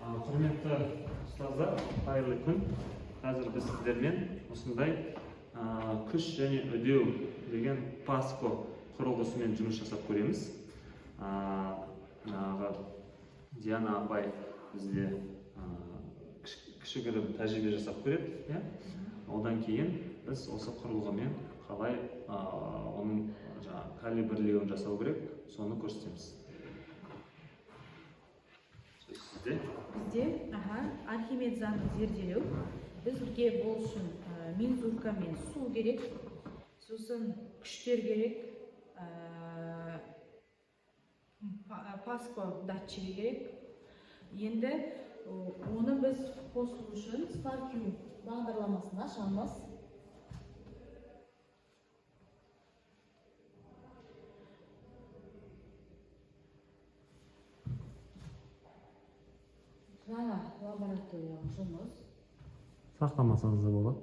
Құрметті ұстаздар, қайырлы күн! Қазір біз сіздермен осындай күш және үдеу деген Паско құрылғысымен жұмыс жасап көреміз. Жаңағы Диана апай бізде кішігірім тәжірибе жасап көреді, иә. Одан кейін біз осы құрылғымен қалай оның жаңағы калибрлеуін жасау керек, соны көрсетеміз. Сөз сізде. Бізде, аха, Архимед заңын зерделеу. Бізге бұл үшін мензурка мен су керек, сосын күштер керек, Паско датчигі керек. Енді оны біз қосу үшін SparkQ бағдарламасын ашамыз. Жаңа лабораториялық жұмыс. Сақтамасаңыз да болады,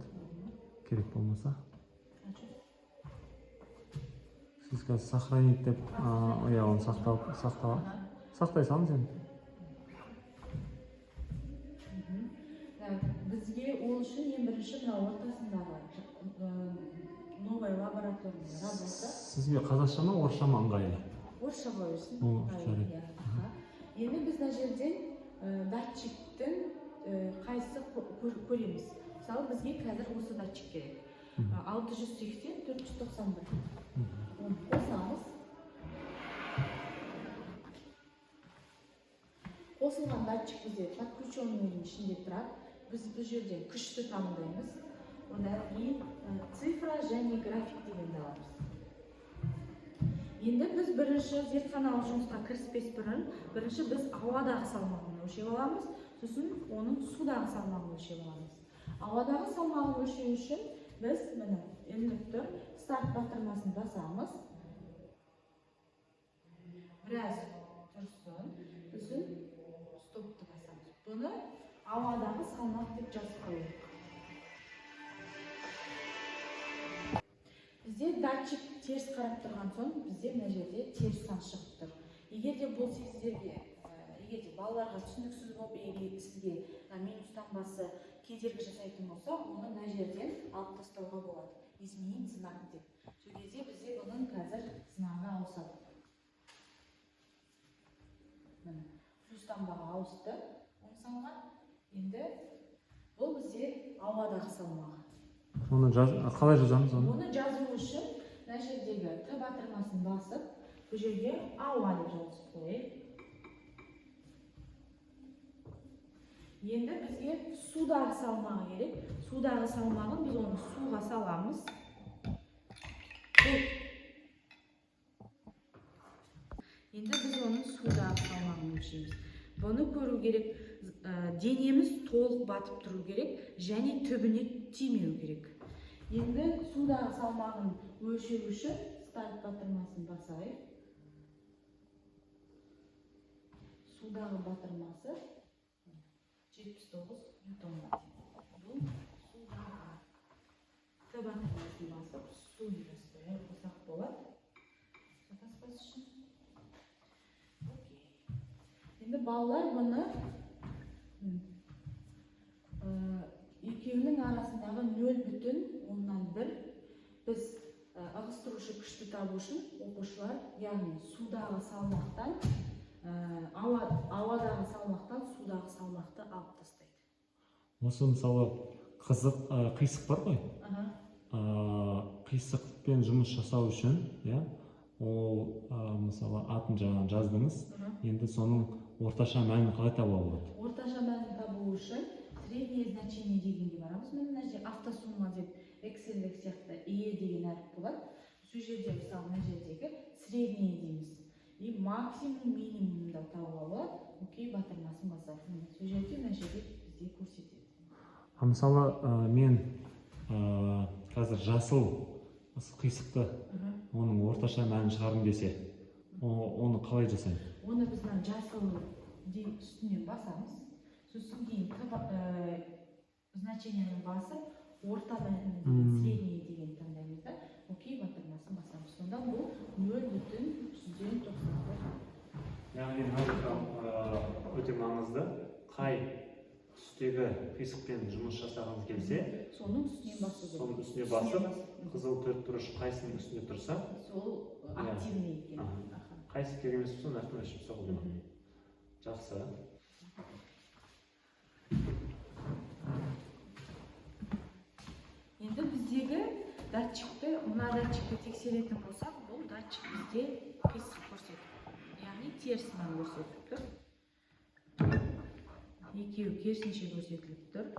керек болмаса. Сіз қазір сохранить деп, иә, оны сақтап, сақта, сақтай салыңыз енді. Так, бізге ол үшін ең бірінші мына ортасындағы новая лабораторная работа. Сізге қазақша ма, орысша ма ыңғайлы? Орысша бола берсін. О, Ай, жарайды. иә, аха. Енді біз мына жерден датчиктің қайсысы көреміз. Мысалы, бізге қазір осы датчик керек. 680, 491. Оны қосамыз. Қосылған датчик бізде подключенныйдың ішінде тұрады. Біз бұл жерден күшті таңдаймыз. Одан кейін цифра және график дегенді аламыз. Енді біз бірінші зертханалық жұмысқа кіріспес бұрын бірінші біз ауадағы салмағын өлшеп аламыз, сосын оның судағы салмағын өлшеп аламыз. Ауадағы салмағын өлшеу үшін біз міне ілініп тұр старт батырмасын басамыз. Біраз тұрсын, сосын стопты басамыз. Бұны ауадағы салмақ деп жазып қояйық. Бізде датчик теріс қарап тұрған соң бізде мына жерде теріс сан шығып тұр. Егер де бұл сіздерге, егер де балаларға түсініксіз болып, егер сізге мына минус таңбасы кедергі жасайтын болса, оны мына жерден алып тастауға болады. Изменить знак деп. Сол кезде бізде бұның қазір знагы ауысады. Міне, плюс таңбаға ауысты оң санға. Енді бұл бізде ауадағы салмағы. Оны қалай жазамыз оны? Оны жазу үшін мына жердегі Т батырмасын басып, бұл жерге ауа деп жазып қояйық. Енді бізге судағы салмағы керек. Судағы салмағын біз оны суға саламыз. Енді біз оның судағы салмағын өлшейміз. Бұны көру керек, денеміз толық батып тұру керек және түбіне тимеу керек. Енді судағы салмағын өлшеу үшін старт батырмасын басайық. Судағы батырмасы 79 ньютонға тең. Бұл судағы. Т батырмасын басып, су деп жазып қояйық, қосақ болады. Шатаспас үшін. Окей. Енді балалар бұны, екеуінің арасындағы нөл бүтін оннан бір біз ығыстырушы күшті табу үшін оқушылар, яғни судағы салмақтан, ауадағы салмақтан судағы салмақты алып тастайды. Осы мысалы қызық, қисық бар ғой. Қисықпен жұмыс жасау үшін, иә, ол, мысалы атын жаңа жаздыңыз. Енді соның орташа мәнін қалай табуға болады? Орташа мәнін табу үшін среднее значение дегенге барамыз. Міне мына жерде автосумма деп Excel-дегі сияқты Е деген әріп болады. Сол жерде мысалы мына жердегі среднее дейміз. И максимум, минимумды табуға болады. Окей батырмасын басайық. Міне сол жерде мына жерде бізде көрсетеді. А мысалы, мен, қазір жасыл қисықты оның орташа мәнін шығарғым келсе, оны қалай жасаймын? Оны біз мына жасыл үстінен басамыз. Сосын кейін значениені басып, орта мәнін деген, средний деген таңдаймыз да, окей батырмасын басамыз. Сонда бұл нөл бүтін жүзден тоқсан бір. Яғни мына жақта, өте маңызды. Қай түстегі қисықпен жұмыс жасағыңыз келсе, соның үстіне басу керек. Соның үстіне басып, Мгм. Қызыл төрт бұрыш қайсының үстінде тұрса, Сол активный екен. Қайсы керек емес болса, мына жақтан өшіріп тастауға болады. Жақсы. Енді біздегі датчикті, мына датчикті тексеретін болсақ, бұл датчик бізде қисық көрсетіп, яғни теріс мән көрсетіп тұр. Екеуі керісінше көрсетіліп тұр.